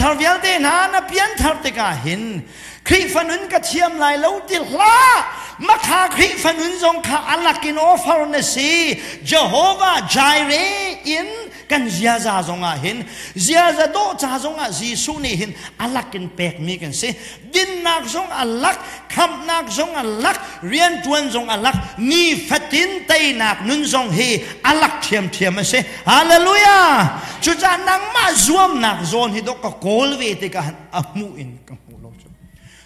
Piangthar vialte hna na pianthar tikah hin Khrihfa nun ka thiam lai lo ti hlah. Makha Khrihfa nun zong kha alak in offer na si. Jehovah Jireh in kan ziaza zongah hin ziaza dawh ca zongah Jesuh nih hin alak in pekmi kan si. Dinnak zong alak, khamhnak zong alak, rianṭuan zong alak, nifatin teinak nun zong hi alak ṭhiamṭhiam a si. Hallelujah! Cucaah nangmah zuamnak zawn hi dawh ka kawl ve tikah a hmuh in ka hmu lo cu.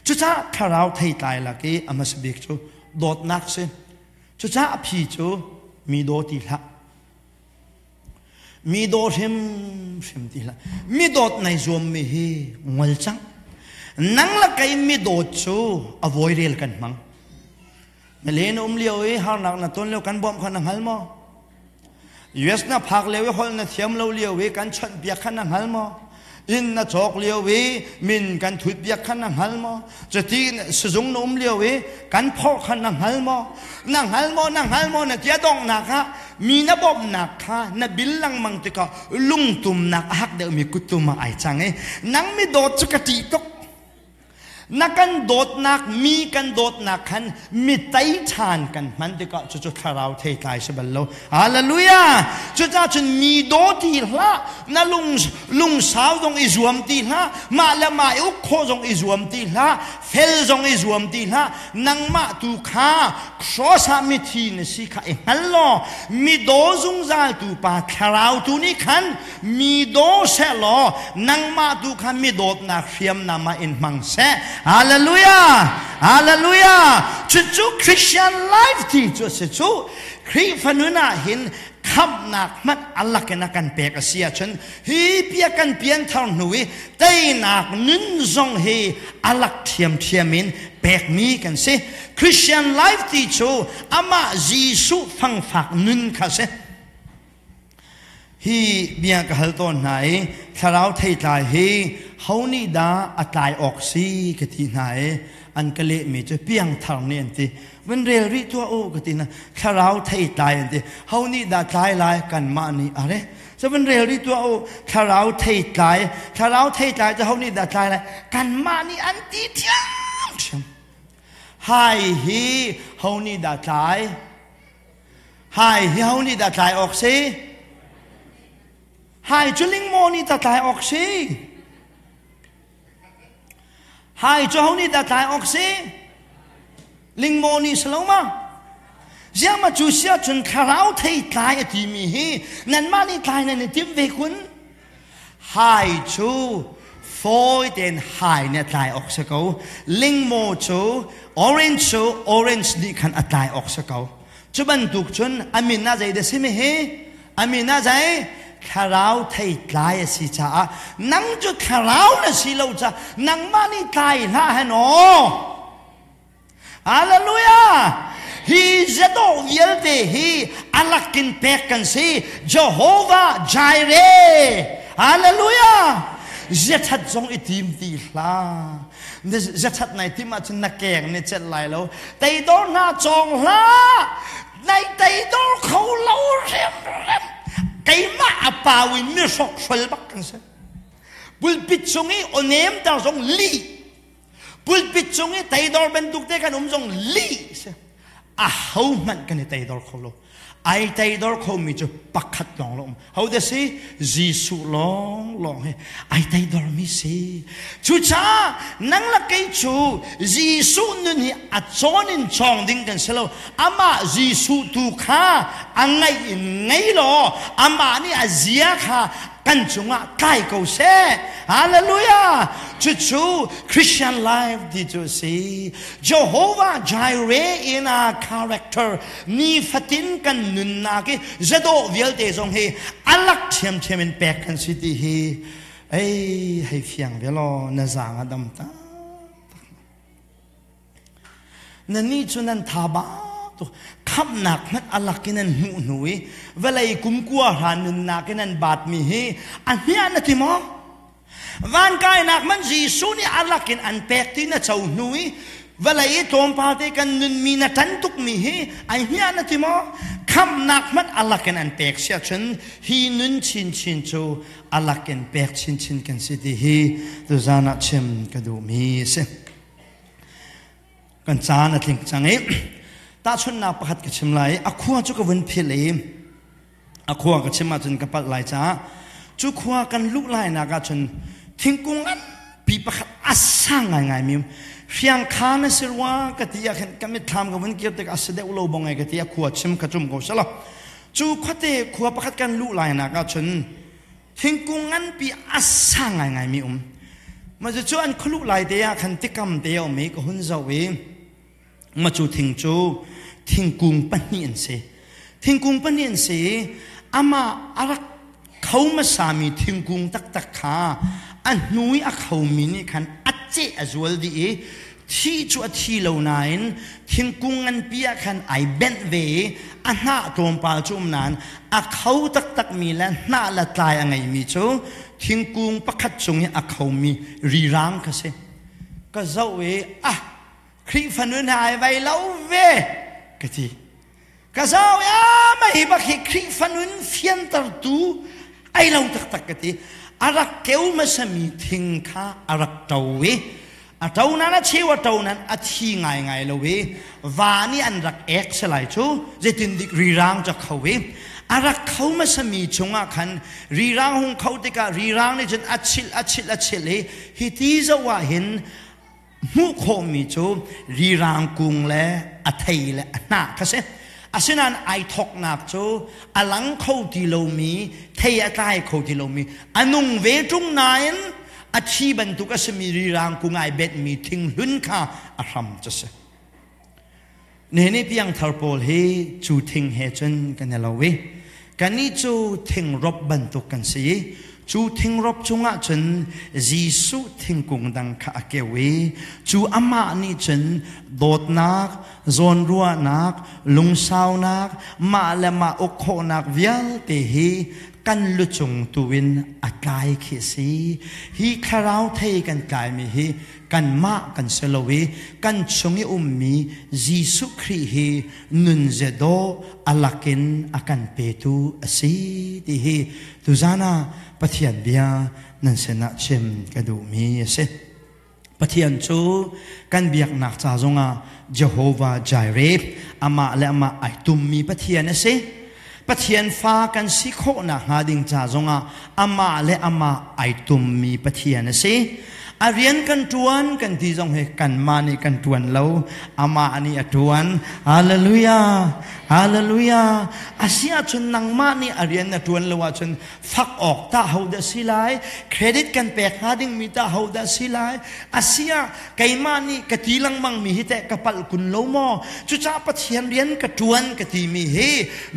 Cucaah thlarau theitlai lak i a hmasa bik cu dawtnak si. Cucaah a phi cu mi daw ti hlah. Mi daw hrimhrim ti hlah. Mi dawt nai zuammi hi ngol cang. Nang le kei mi dawt cu a vawi rel kan hmang. Malen um lio i harnak na ton lio kan bawmh kha na hngal maw? US na phak lio i holh na thiam lo lio i kan chawnh piak kha na hngal maw? Inn na cawk lio i min kan thut piak kha na hngal maw? Cuti sizung na um lio i kan phorh kha na hngal maw? Na hngal maw? Na hngal maw? Na tia donghnak ah mi na bawmhnak kha na bil lengmang tikah lungtumnak a hak deuhmi kuttum ah ai cang i nang mi dawt cu ka ṭih tuk. Na kan dawtnak mi kan dawtnak khan mi tei ṭhan kan hman tikah cucu thlarau theitlai si bal lo. Hallelujah! Cucaah cun mi daw ti hlah, na lung lungsau zong i zuam ti hlah, mah le mah i uk khawh zong i zuam ti hlah, fel zong i zuam ti hlah, nangmah tu kha cross ah mithi na si kha i hngal law mi daw zungzal tu pa thlarau tu nih khan Mi daw seh law nangmah tu kha mi dawtnak hriamnam ah in hmang seh. Hallelujah! Hallelujah! Cucu Christian life ti cu a si cu. Khrihfa nun ah hin khamhnak hmanh a lakin a kan pek a si ahcun hi bia kan pianthar hnu i teinak nun zong hi a lak ṭhiamṭhiam in pekmi kan si. Christian life ti cu amah Jesuh fangfak nun kha si. Hi bia ka hal tawn hna i thlarau theitlai hi ho nih dah a tlai awk si ka ti hna i an ka lehmi cu piangthar nih an ti. Van rel rih tuah u ka ti hna. Thlarau theitlai an ti. Ho nih dah tlai lai kanmah nih are. Cu van rel rih tuah u thlarau theitlai thlarau theitlai cu ho nih dah tlai lai kanmah nih an ti ṭhiamṭhiam. Hai hi ho nih dah tlai? Hai hi ho nih dah tlai awk si? Hai cu lingmaw nih dah tlai awk si? Hai cu ho nih dah tlai awk si? Lingmaw nih si lo ma? Ziang ma cu sia cun thlarau thei tlai a timi hi nanmah nih tlai nan i tim ve kun? Hai cu fawi tein hai nih a tlai awk si ko. Lingmaw cu orange cu orange nih khan a tlai awk si ko. Cu bantuk cun a min ah zeidah si mi hi? A min ah zei? Thlarau thei tlai a si caah nang cu thlarau na si lo caah nangmah nih tlai hlah hen aw. Hallelujah! Hi zedawh vialte hi alakin pek kan si. Jehovah Jireh. Hallelujah! Ziathat zong i tim ti hlah. Ziathat nai tim ahcun na keng ni celh lai lo. Teidor hna cawng hlah. Nai teidor kho lo hrimhrim. Keimah a pau in mi hrokhrol bak kan si. Pulpit chung i awnem tar zong lih Pulpit cung i teidor bantuk te kan um zong lih si. A ho hmanh kan i teidor kho lo. Ai teidor khomi cu pakhat lawng lo um. Ho da si? Jesuh lawng lawng hi ai teidor mi si. Cucaah nang le kei cu Jesuh nun hi a cawn in cawng ding kan si lo. Amah Jesuh tu kha a ngaih in ngei law amah nih a zia kha kan cungah tlai ko seh. Hallelujah! Cucu Christian life ti cu a si. Jehovah Jireh in a character nifatin kan nunnak i zedawh vialte zong hi alak ṭhiamṭhiam in pek kan si ti hi ei hei fiang ve law na zaang a dam ta. Nannih cu nan tha bak tuk. Khamhnak hmanh a lak in an hmuh hnu i vawlei kumkua hra nunnak in an baatmi hi a hniah na ti maw? Van kainak hmanh Jesuh nih a lak in an pek ti na co hnu i vawlei i tlawmpal te kan nunmi na ṭan tukmi hi ai hniah na ti maw? Khamhnak hmanh a lakin an pek si ahcun hi nun chinchin cu a lakin pek chinchin kan si ti hi tuzan ah chim ka duhmi a si. Kan caan a tling cang i tahchunhnak pakhat ka chim lai. A khua cu ka vun philh i a khua ka chim ahcun ka palh lai caah cu khua kan luh lainak ahcun thingkung nganpi pakhat a sang ngaingaimi um. Hriangkhan a si rua ka ti ah khin ka mitthlam ka vun kir tik a si deuh lo bong ai ka ti a khua chim ka cum ko selaw cu khuate khua pakhat kan luh lainak ahcun thingkung nganpi a sang ngaingaimi um. Mah cu an khualuh lai te ah khan tikam te a um i ka hun zoh i Ma cu thing cu thingkung pahnih an si. Thingkung pahnih an si i amah a rak kho hmasami thingkung taktak kha a hnu i a khomi nih khan a ceh a zual dih i thi cu a thi lo nain thingkung nganpi ah khan ai benh ve i a hnah tlawmpal cu um nain a kho taktakmi le hnah le tlai a ngeimi cu thingkung pakhat cung i a khomi rirang kha si. Ka zoh i ah Khrihfa nun hai vai lo ve ka ti. Ka zau ya mai bak hi Khrihfa nun fiantertu ai lo taktak ka ti. A rak keu hmasami thing kha a rak ṭo i a ṭo nan a cheu a ṭo nan a thi ngaingai lo i va nih an rak ek salai cu zeitindik rirang ca kho i a rak kho hmasami chungah khan rirang hung kho tikah rirang nih cun a chilh a chilh a chilh i hi ti zoh ah hin hmuh khawhmi cu rirang kung le a thei le a hnah kha si. Asinain ai thawknak cu a lang kho ti lomi, thei a tlai kho ti lomi, a nung ve ṭung nain a thi bantuk a simi rirang kung ai benhmi thinghlun kha a hram cu si. Nene piangthar pawl hi cu thing he cun kan i lo i kannih cu thingrop bantuk kan si i cu thingrop cungah cun Jesuh thingkung dang kha a keu i cu amah nih cun dawtnak, zawnruahnak, lungsaunak, mah le mah uk khawhnak vialte hi kan lucung tu in a tlai khi a si. Hi thlarau thei kan tlaimi hi kanmah kan si lo i kan chung i ummi Jesuh Khrih hi nunzia dawh a lakin a kan petu a si ti hi tuzan ah Pathian bia nan sinah chim ka duhmi a si. Pathian cu kan biaknak ca zongah Jehovah Jireh amah le amah ai tummi Pathian a si. Pathian fa kan si khawh nakhnga ding ca zongah amah le amah ai tummi Pathian a si. A rian kan ṭuan kan ti zong hi kanmah nih kan ṭuan lo, amah nih a ṭuan. Hallelujah! Hallelujah! A si ahcun nangmah nih a rian na ṭuan lo ahcun fak awk tah ho dah si lai? Credit kan pek hnga dingmi tah ho dah si lai? A si ah keimah nih ka ti lengmang mi hi teh ka palh kun lo maw? Cucaah Pathian rian ka ṭuan ka timi hi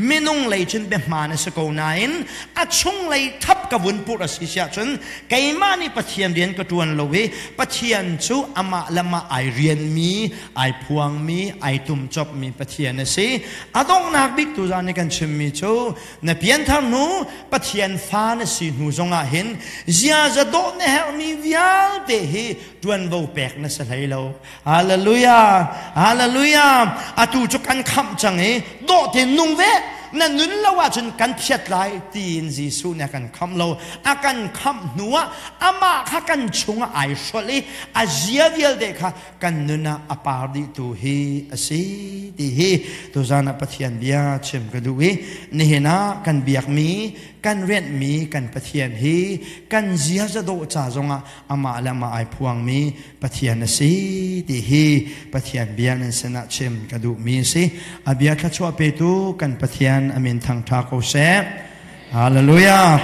minung lei cun biahmaan a si ko nain a chung lei thap ka vun purh a si si ahcun keimah nih Pathian rian ka ṭuan lo i Pathian cu amah le mah ai rianmi, ai phuangmi, ai tumcopmi Pathian a si. A donghnak bik tuzaan i kan chimmi cu na pianthar hnu Pathian fa na si hnu zongah hin ziaza dawh na herhmi vialte hi ṭuanvo pek na si hlei lo. Hallelujah! Hallelujah! Atu cu kan khamh cang i dawh tein nung ve. Na nun lo ahcun kan phiat lai tiin Jesuh nih a kan khamh lo. A kan khamh hnu ah amah kha kan chungah ai hrolh i a zia vialte kha kan nun ah a par dihtu hi a si ti hi tuzan ah Pathian bia chim ka duh i nihin ah kan biakmi kan rianhmi kan Pathian hi kan ziaza dawh ca zongah amah le amah ai phuangmi Pathian a si ti hi Pathian bia nan sinah chim ka duhmi a si. A bia thluachuah petu kan Pathian a min thangṭha ko seh. Hallelujah.